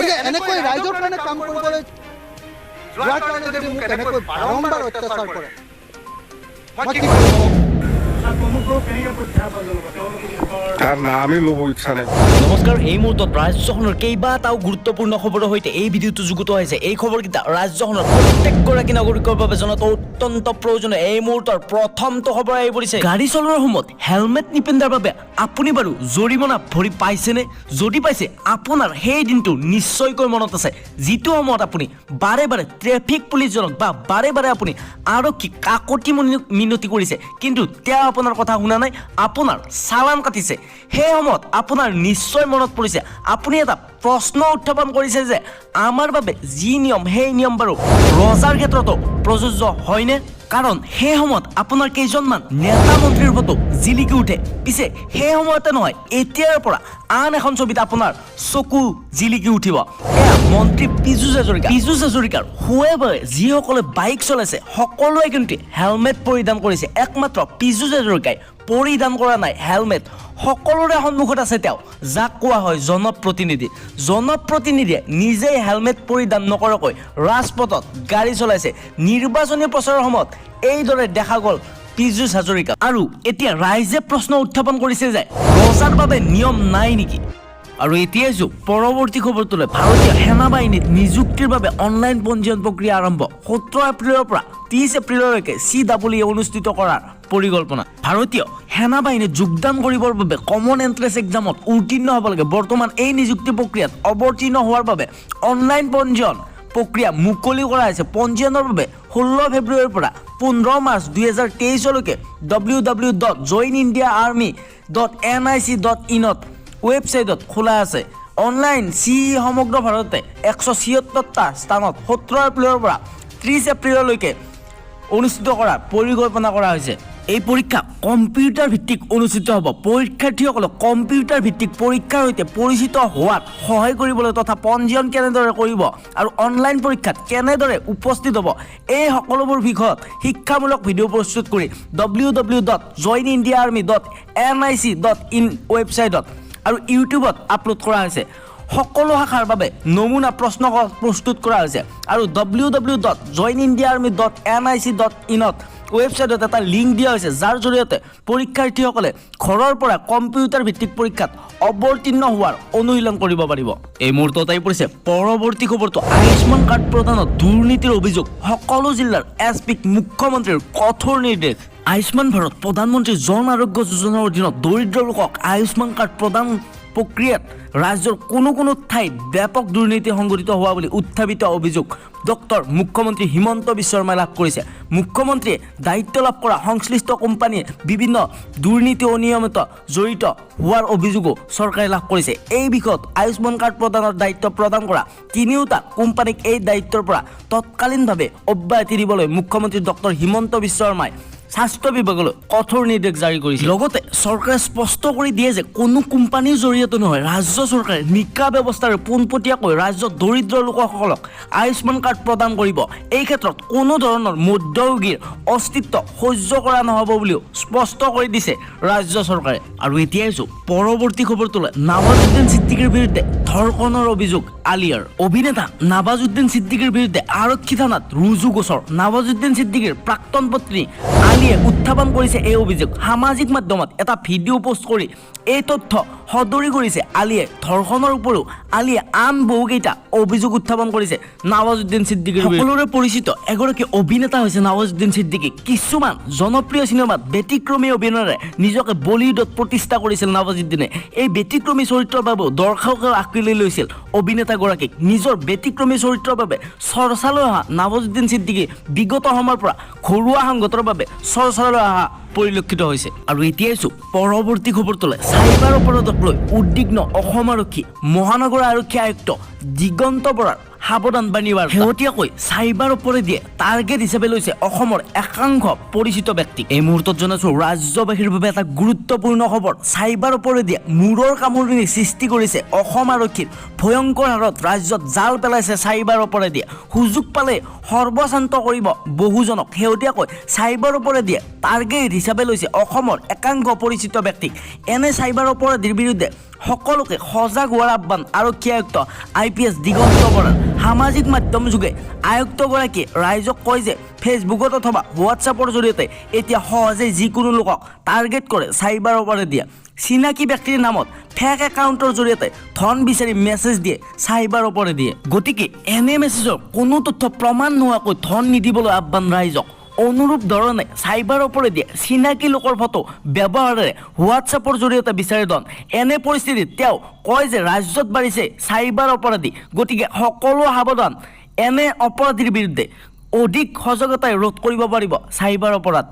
গতিকে এনেকৈ ৰাইজৰ কাৰণে কাম কৰিবলৈ যোৱাৰ কাৰণে যদি মোক এনেকৈ বাৰম্বাৰ অত্যাচাৰ কৰে, মই কি কৰিম? তাৰ নামেই ল'ব ইচ্ছা নাই। নমস্কাৰ, এই মুহূৰ্তত ৰাজ্যখনৰ কেইবাটাও গুৰুত্বপূৰ্ণ খবৰৰ সৈতে এই ভিডিঅ'টো যুগুত হৈছে। এই খবৰকেইটা ৰাজ্যখনৰ প্ৰত্যেকগৰাকী নাগৰিকৰ বাবে জনাটো অত্যন্ত প্ৰয়োজনীয়। এই মুহূৰ্তৰ প্ৰথমটো খবৰ আহি পৰিছে, গাড়ী চলোৱাৰ সময়ত হেলমেট নিপিন্ধাৰ বাবে আপুনি বাৰু জৰিমনা ভৰি পাইছেনে? যদি পাইছে, আপোনাৰ সেই দিনটো নিশ্চয়কৈ মনত আছে, যিটো সময়ত আপুনি বাৰে বাৰে ট্ৰেফিক পুলিচজনক বা বাৰে বাৰে আপুনি আৰক্ষীক কাকতি মিনতি কৰিছে, কিন্তু তেওঁ আপোনাৰ কথা শুনা নাই, আপোনাৰ চালান কাটিছে। সেই সময়ত আপোনাৰ নিশ্চয় মনত পৰিছে, আপুনি এটা প্ৰশ্ন উত্থাপন কৰিছে যে আমাৰ বাবে যি নিয়ম, সেই নিয়ম বাৰু ৰজাৰ ক্ষেত্ৰতো প্ৰযোজ্য হয়নে? কাৰণ সেই সময়ত আপোনাৰ কেইজনমান নেতা মন্ত্ৰীৰ ফটো জিলিকি উঠে। পিছে সেই সময়তে নহয়, এতিয়াৰ পৰা আন এখন ছবিত আপোনাৰ চকু জিলিকি উঠিব। এয়া মন্ত্ৰী পীযুষ হাজৰিকা। পীযুষ হাজৰিকাৰ সোঁৱে বাৱে যিসকলে বাইক চলাইছে, সকলোৱে কিন্তু হেলমেট পৰিধান কৰিছে। একমাত্ৰ পীযুষ হাজৰিকাই পৰিধান কৰা নাই হেলমেট। সকলোৰে সন্মুখত আছে তেওঁ, যাক কোৱা হয় জনপ্ৰতিনিধি। জনপ্ৰতিনিধিয়ে নিজেই হেলমেট পৰিধান নকৰাকৈ ৰাজপথত গাড়ী চলাইছে। নিৰ্বাচনী প্ৰচাৰৰ সময়ত এইদৰে দেখা গ'ল পীযুষ হাজৰিকা। আৰু এতিয়া ৰাইজে প্ৰশ্ন উত্থাপন কৰিছে যে ৰজাৰ বাবে নিয়ম নাই নেকি? আৰু এতিয়া আহিছো পৰৱৰ্তী খবৰটোলৈ। ভাৰতীয় সেনা বাহিনীত নিযুক্তিৰ বাবে অনলাইন পঞ্জীয়ন প্ৰক্ৰিয়া আৰম্ভ। 17 এপ্ৰিলৰ পৰা 30 এপ্ৰিললৈকে চি ডাবল ই অনুষ্ঠিত কৰাৰ পৰিকল্পনা। ভাৰতীয় সেনা বাহিনীত যোগদান কৰিবৰ বাবে কমন এণ্ট্ৰেন্স এক্সামত উত্তীৰ্ণ হ'ব লাগে। বৰ্তমান এই নিযুক্তি প্ৰক্ৰিয়াত অৱতীৰ্ণ হোৱাৰ বাবে অনলাইন পঞ্জীয়ন প্ৰক্ৰিয়া মুকলি কৰা হৈছে। পঞ্জীয়নৰ বাবে 16 ফেব্ৰুৱাৰীৰ পৰা 15 মাৰ্চ 2023লৈকে ww.joinindiaarmy.nic.inত ৱেবছাইটত খোলা আছে। অনলাইন চি ই সমগ্ৰ ভাৰততে 176টা স্থানত 17 এপ্ৰিলৰ পৰা 30 এপ্ৰিললৈকে অনুষ্ঠিত কৰাৰ পৰিকল্পনা কৰা হৈছে। এই পৰীক্ষা কম্পিউটাৰ ভিত্তিক অনুষ্ঠিত হ'ব। পৰীক্ষাৰ্থীসকলক কম্পিউটাৰ ভিত্তিক পৰীক্ষাৰ সৈতে পৰিচিত হোৱাত সহায় কৰিবলৈ তথা পঞ্জীয়ন কেনেদৰে কৰিব আৰু অনলাইন পৰীক্ষাত কেনেদৰে উপস্থিত হ'ব, এই সকলোবোৰ বিষয়ত শিক্ষামূলক ভিডিঅ' প্ৰস্তুত কৰি ww.joinindiaarmy.nic.in ৱেবছাইটত আৰু ইউটিউবত আপলোড কৰা হৈছে। সকলো শাখাৰ বাবে নমুনা প্ৰশ্ন প্ৰস্তুত কৰা হৈছে আৰু ww.joinindiaarmy.nic.inত ৱেবছাইটত এটা লিংক দিয়া হৈছে, যাৰ জৰিয়তে পৰীক্ষাৰ্থীসকলে ঘৰৰ পৰা কম্পিউটাৰ ভিত্তিক পৰীক্ষাত অৱতীৰ্ণ হোৱাৰ অনুশীলন কৰিব পাৰিব। এই মুহূৰ্তত আহি পৰিছে পৰৱৰ্তী খবৰটো। আয়ুষ্মান কাৰ্ড প্ৰদানত দুৰ্নীতিৰ অভিযোগ, সকলো জিলাৰ এছ পিক মুখ্যমন্ত্ৰীৰ কঠোৰ নিৰ্দেশ। আয়ুষ্মান ভাৰত প্ৰধানমন্ত্ৰী জন আৰোগ্য যোজনাৰ অধীনত দৰিদ্ৰ লোকক আয়ুষ্মান কাৰ্ড প্ৰদান প্ৰক্ৰিয়াত ৰাজ্যৰ কোনো কোনো ঠাইত ব্যাপক দুৰ্নীতি সংঘটিত হোৱা বুলি উত্থাপিত অভিযোগ ডক্টৰ মুখ্যমন্ত্ৰী হিমন্ত বিশ্ব শৰ্মাই লাভ কৰিছে। মুখ্যমন্ত্ৰীয়ে দায়িত্ব লাভ কৰা সংশ্লিষ্ট কোম্পানীয়ে বিভিন্ন দুৰ্নীতি অনিয়মিত জড়িত হোৱাৰ অভিযোগো চৰকাৰে লাভ কৰিছে। এই বিষয়ত আয়ুষ্মান কাৰ্ড প্ৰদানৰ দায়িত্ব প্ৰদান কৰা তিনিওটা কোম্পানীক এই দায়িত্বৰ পৰা তৎকালীনভাৱে অব্যাহতি দিবলৈ মুখ্যমন্ত্ৰী ডক্টৰ হিমন্ত বিশ্ব শৰ্মাই স্বাস্থ্য বিভাগলৈ কঠোৰ নিৰ্দেশ জাৰি কৰিছে। লগতে চৰকাৰে স্পষ্ট কৰি দিয়ে যে কোনো কোম্পানীৰ জৰিয়তে নহয়, ৰাজ্য চৰকাৰে নিকা ব্যৱস্থাৰে পোনপটীয়াকৈ ৰাজ্যৰ দৰিদ্ৰ লোকসকলক আয়ুষ্মান কাৰ্ড প্ৰদান কৰিব। এই ক্ষেত্ৰত কোনো ধৰণৰ মধ্যভোগীৰ অস্তিত্ব সহ্য কৰা নহ'ব বুলিও স্পষ্ট কৰি দিছে ৰাজ্য চৰকাৰে। আৰু এতিয়া আহিছো পৰৱৰ্তী খবৰটোলৈ। নৱাজুদ্দিন ছিদ্দিকীৰ বিৰুদ্ধে ধৰ্ষণৰ অভিযোগ আলিয়াৰ। অভিনেতা নৱাজুদ্দিন ছিদ্দিকীৰ বিৰুদ্ধে আৰক্ষী থানাত ৰুজু গোচৰ। নৱাজুদ্দিন ছিদ্দিকীৰ প্ৰাক্তন পত্নী আলিয়ে উত্থাপন কৰিছে এই অভিযোগ। সামাজিক মাধ্যমত এটা ভিডিঅ' পোষ্ট কৰি এই তথ্য সদৰি কৰিছে আলিয়ে। ধৰ্ষণৰ উপৰিও আলিয়ে আন বহুকেইটা অভিযোগ উত্থাপন কৰিছে নৱাজুদ্দিন ছিদ্দিকীৰ বিৰুদ্ধে। সকলোৰে পৰিচিত এগৰাকী অভিনেতা হৈছে নৱাজুদ্দিন ছিদ্দিকী। কিছুমান জনপ্ৰিয় চিনেমাত ব্যতিক্ৰমী অভিনয়েৰে নিজকে বলিউডত প্ৰতিষ্ঠা কৰিছিল নৱাজুদ্দিনে। এই ব্যতিক্ৰমী চৰিত্ৰৰ বাবেও দৰ্শকেও আঁকোৱালি লৈছিল অভিনেতাগৰাকীক। নিজৰ ব্যতিক্ৰমী চৰিত্ৰৰ বাবে চৰ্চালৈ অহা নৱাজুদ্দিন ছিদ্দিকী বিগত সময়ৰ পৰা ঘৰুৱা সংঘাতৰ বাবে চৰ্চালৈ অহা পৰিলক্ষিত হৈছে। আৰু এতিয়া আহিছো পৰৱৰ্তী খবৰটোলৈ। চাইবাৰ অপৰাধক লৈ উদ্বিগ্ন অসম আৰক্ষী। মহানগৰ আৰক্ষী আয়ুক্ত দিগন্ত বৰাৰ সাৱধানবাণী বাৰ্তা। শেহতীয়াকৈ চাইবাৰ অপৰাধীয়ে টাৰ্গেট হিচাপে লৈছে অসমৰ একাংশ পৰিচিত ব্যক্তিক। এই মুহূৰ্তত জনাইছো ৰাজ্যবাসীৰ বাবে এটা গুৰুত্বপূৰ্ণ খবৰ। চাইবাৰ অপৰাধীয়ে মূৰৰ কামোৰণি সৃষ্টি কৰিছে অসম আৰক্ষীৰ। ভয়ংকৰ হাৰত ৰাজ্যত জাল পেলাইছে চাইবাৰ অপৰাধীয়ে। সুযোগ পালে সৰ্বশান্ত কৰিব বহুজনক। শেহতীয়াকৈ চাইবাৰ অপৰাধীয়ে টাৰ্গেট হিচাপে লৈছে অসমৰ একাংশ পৰিচিত ব্যক্তিক। এনে চাইবাৰ অপৰাধীৰ বিৰুদ্ধে সকলোকে সজাগ হোৱাৰ আহ্বান আৰক্ষী আয়ুক্ত আই পি এছ দিগন্ত বৰাৰ। সামাজিক মাধ্যম যোগে আয়ুক্তগৰাকীয়ে ৰাইজক কয় যে ফেচবুকত অথবা হোৱাটছআপৰ জৰিয়তে এতিয়া সহজেই যিকোনো লোকক টাৰ্গেট কৰে চাইবাৰ অপৰাধীয়ে। চিনাকি ব্যক্তিৰ নামত ফেক একাউণ্টৰ জৰিয়তে ধন বিচাৰি মেছেজ দিয়ে চাইবাৰ অপৰাধীয়ে। গতিকে এনে মেছেজৰ কোনো তথ্য প্ৰমাণ নোহোৱাকৈ ধন নিদিবলৈ আহ্বান ৰাইজক। অনুৰূপ ধৰণে চাইবাৰ অপৰাধীয়ে চিনাকি লোকৰ ফটো ব্যৱহাৰেৰে হোৱাটছএপৰ জৰিয়তে বিচাৰে ধন। এনে পৰিস্থিতিত তেওঁ কয় যে ৰাজ্যত বাঢ়িছে চাইবাৰ অপৰাধী, গতিকে সকলো সাৱধান। এনে অপৰাধীৰ বিৰুদ্ধে অধিক সজাগতাই ৰোধ কৰিব পাৰিব চাইবাৰ অপৰাধ।